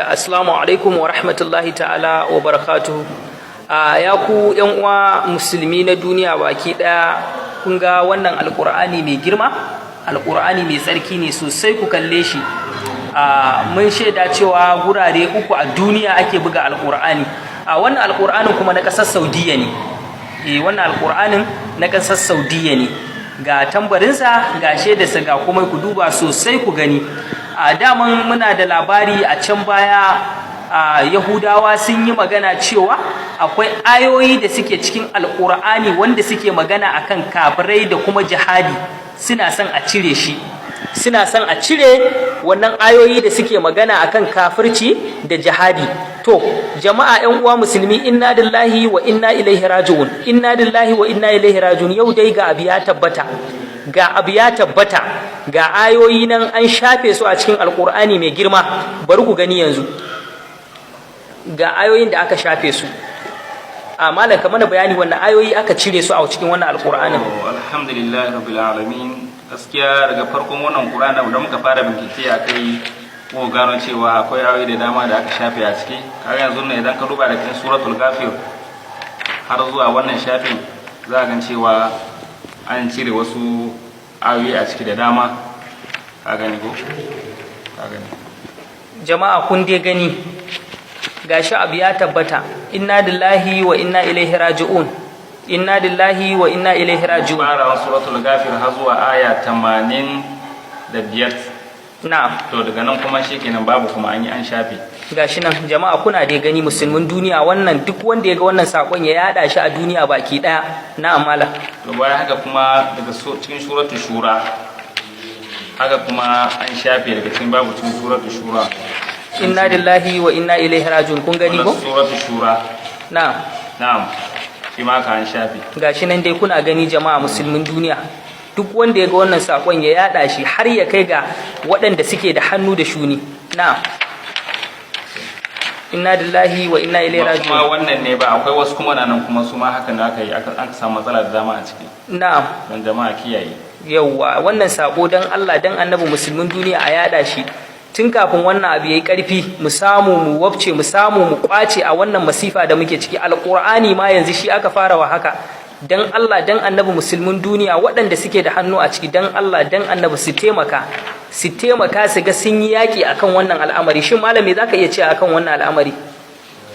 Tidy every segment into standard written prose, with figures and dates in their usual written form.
Assalamu alaikum wa rahmatullahi ta'ala wa barakatuhu. Ya ku yan uwa musulmi na duniya baki daya, kun ga wannan Alkur'ani mai girma, Alkur'ani mai tsarki ne sosai, ku kalle shi. Mun shaida cewa gurare uku a duniya ake buga Alkur'ani. Wannan Alkur'anin kuma na ƙasar Saudiya ne. Wannan Alkur'anin na ƙasar Saudiya ne. Ga tambarinsa, ga shaidarsa, ga kuma ku duba sosai ku gani. A daman muna da labari a can baya, a Yahudawa sun yi magana cewa akwai ayoyi da suke cikin Alkur'ani wanda suke magana akan kafirai da kuma jihadi, suna son a cire shi, suna son a cire wannan ayoyi da suke magana akan kafirci da jihadi. To jama'a, ƴan uwa musulmi, inna lillahi wa inna ilaihi raji'un, inna lillahi wa inna ilaihi raji'un. Yau dai ga abu ya tabbata, ga abu ya tabbata, ga ayoyi nan an shafe su a cikin Alkur'ani mai girma. Bari ku gani yanzu, ga ayoyin da aka shafe su. A malam, ka mana bayani, wannan ayoyi aka cire su a cikin wannan Alkur'anin? Alhamdulillah rabbil alamin. Gaskiya daga farkon wannan Qur'ani da muka fara bincike a kai, muka gano cewa akwai ayoyi da dama da aka shafe a ciki. Kaga yanzu ne idan ka duba da cikin Suratul Ghafir har zuwa wannan shafin, za a gan cewa an cire wasu ayoyi a ciki da dama. Ka gani ko? Ka gani? Jama'a, kun dai gani, gashi abu ya tabbata. Inna lillahi wa inna ilaihi raji'un, inna lillahi wa inna ilaihi raji'un. Farawan Suratul Ghafir har zuwa aya 85. Na'am. To daga nan kuma shikenan, babu kuma, an yi an shafe. Gashi nan jama'a, kuna dai gani, musulmin duniya, wannan duk wanda ya ga wannan sakon ya yada shi a duniya baki daya. Na'am malam. To bayan haka kuma daga cikin Suratul Shura haka kuma an shafe daga cikin, babu cikin Suratul Shura. Inna lillahi wa inna ilaihi raji'un. Kun gani ko? Wannan Suratul Shura. Na'am. Na'am, shi ma haka an shafe. Gashi nan dai kuna gani jama'a musulmin duniya, duk wanda ya ga wannan sakon ya yada shi har ya kai ga waɗanda suke da hannu da shuni. Na'am, inna lillahi wa inna ilaihi Ba kuma raji'un. wannan ne ba, akwai wasu kuma na nan kuma su ma haka da aka yi aka samu matsala da dama a ciki. Na'am. Don jama'a kiyaye. Yauwa, wannan sako dan Allah dan Annabi, musulmin duniya a yada shi tun kafin wannan abu yayi karfi, mu samu mu wabce, mu samu mu kwace a wannan masifa da muke ciki. Alqur'ani ma yanzu shi aka fara wa haka. Dan Allah dan Annabi, musulmin duniya waɗanda suke da hannu a ciki, dan Allah dan Annabi su taimaka, su taimaka su ga sun yi yaƙi akan wannan al'amari. Shin malam, me zaka iya cewa akan wannan al'amari?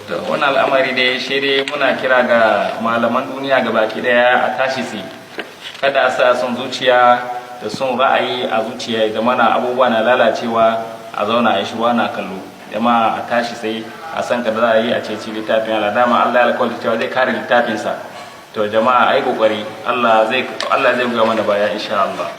To wannan al'amari dai shi dai muna kira ga malaman duniya ga baki daya a tashi tsaye, kada a sa son zuciya da son ra'ayi a zuciya ya zamana abubuwa na lalacewa a zauna a yi shiru ana kallo. Jama'a, a tashi tsaye, a san ka da za a yi a ceci littafin Allah. Dama Allah ya alƙawarta cewa zai kare littafinsa. To jama'a, ai kokari, Allah zai goya mana baya insha Allah.